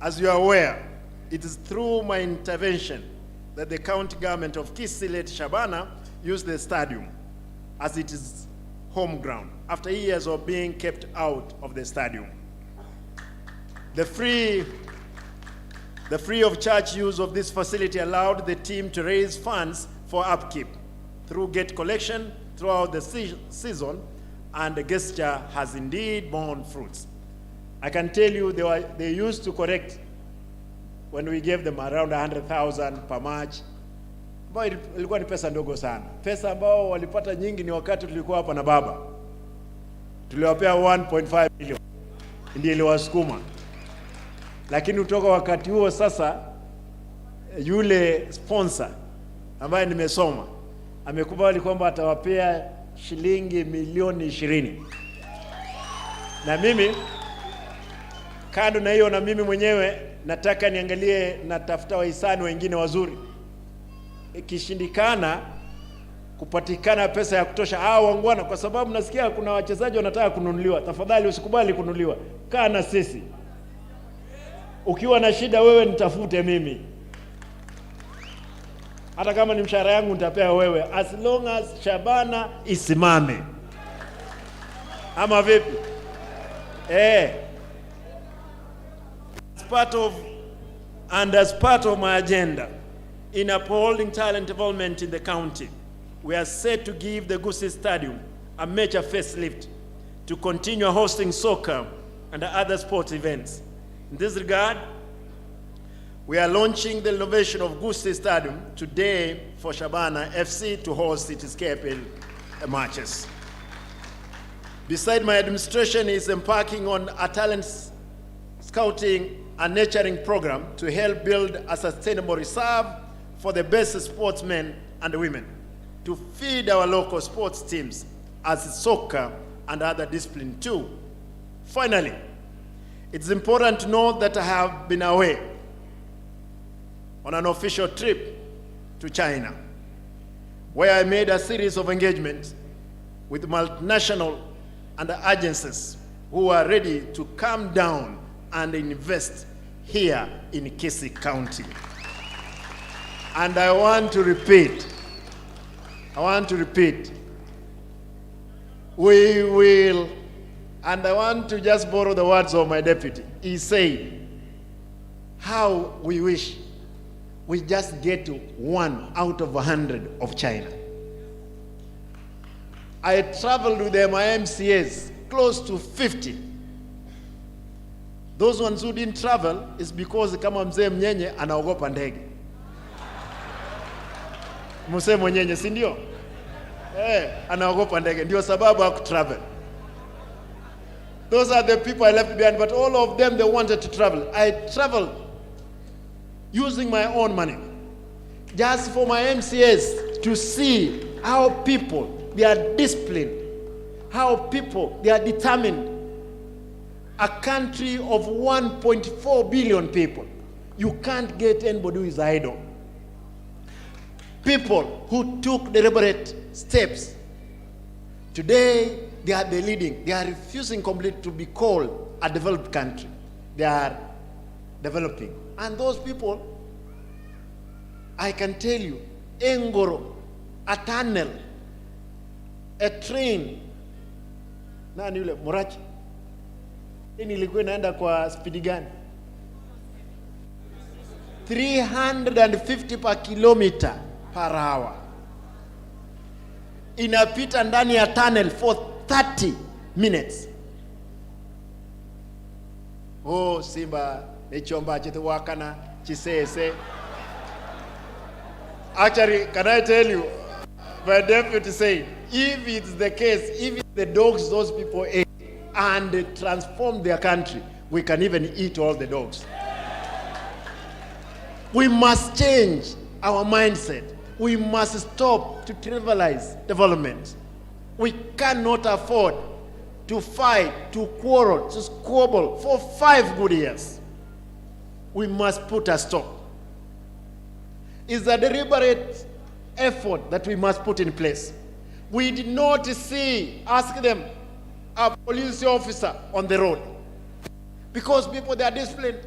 As you are aware, it is through my intervention that the county government of Kisii, late Shabana, used the stadium as its home ground after years of being kept out of the stadium. The free of charge use of this facility allowed the team to raise funds for upkeep through gate collection throughout the season, and the gesture has indeed borne fruits. I can tell you they used to collect, when we gave them, around 100,000 per match, ambayo ilikuwa ni pesa ndogo sana. Pesa ambao walipata nyingi ni wakati tulikuwa hapa na baba, tuliwapea 1.5 million, ndio iliwasukuma. Lakini kutoka wakati huo sasa, yule sponsor ambaye nimesoma amekubali kwamba atawapea shilingi milioni 20, na mimi kando na hiyo, na mimi mwenyewe nataka niangalie, natafuta wahisani wengine wazuri. Ikishindikana kupatikana pesa ya kutosha, hao waungwana, kwa sababu nasikia kuna wachezaji wanataka kununuliwa. Tafadhali usikubali kununuliwa, kaa na sisi. Ukiwa na shida wewe nitafute mimi, hata kama ni mshahara yangu nitapea wewe, as long as Shabana isimame, ama vipi? Eh, as part of my agenda in upholding talent development in the county, we are set to give the Gusii Stadium a major facelift to continue hosting soccer and other sports events. In this regard, we are launching the renovation of Gusii Stadium today for Shabana FC to host its KPL matches. Beside, my administration is embarking on a talent scouting and nurturing program to help build a sustainable reserve for the best sportsmen and women to feed our local sports teams as soccer and other discipline too. Finally, it's important to note that I have been away on an official trip to China, where I made a series of engagements with multinational and agencies who are ready to come down and invest here in Kisii County. And I want to repeat, we will, and I want to just borrow the words of my deputy. He said, "How we wish we just get one out of 100 of China." I traveled with my MCAs, close to 50. Those ones who didn't travel is because kama mzee Mnyenye anaogopa ndege. Mzee Mwenyenye, si ndio? Eh, anaogopa ndege, ndio sababu hakutravel. Those are the people I left behind, but all of them, they wanted to travel. I traveled using my own money just for my MCAs to see how people, they are disciplined, how people, they are determined. A country of 1.4 billion people, you can't get anybody who is idle. People who took deliberate steps. Today, they are the leading. They are refusing completely to be called a developed country. They are developing. And those people, I can tell you, Engoro, a tunnel, a train. Nani yule Murachi? Train ilikuwa inaenda kwa spidi gani? 350 per kilometer per hour. Inapita ndani ya tunnel for 30 minutes. Oh, Simba nechomba chete wakana chisese. Actually, can I tell you, my deputy said, if it's the case, if it's the dogs those people ate and transformed their country, we can even eat all the dogs. We must change our mindset. We must stop to trivialize development. We cannot afford to fight, to quarrel, to squabble for 5 good years. We must put a stop. It's a deliberate effort that we must put in place. We did not see, ask them, a police officer on the road because people, they are disciplined.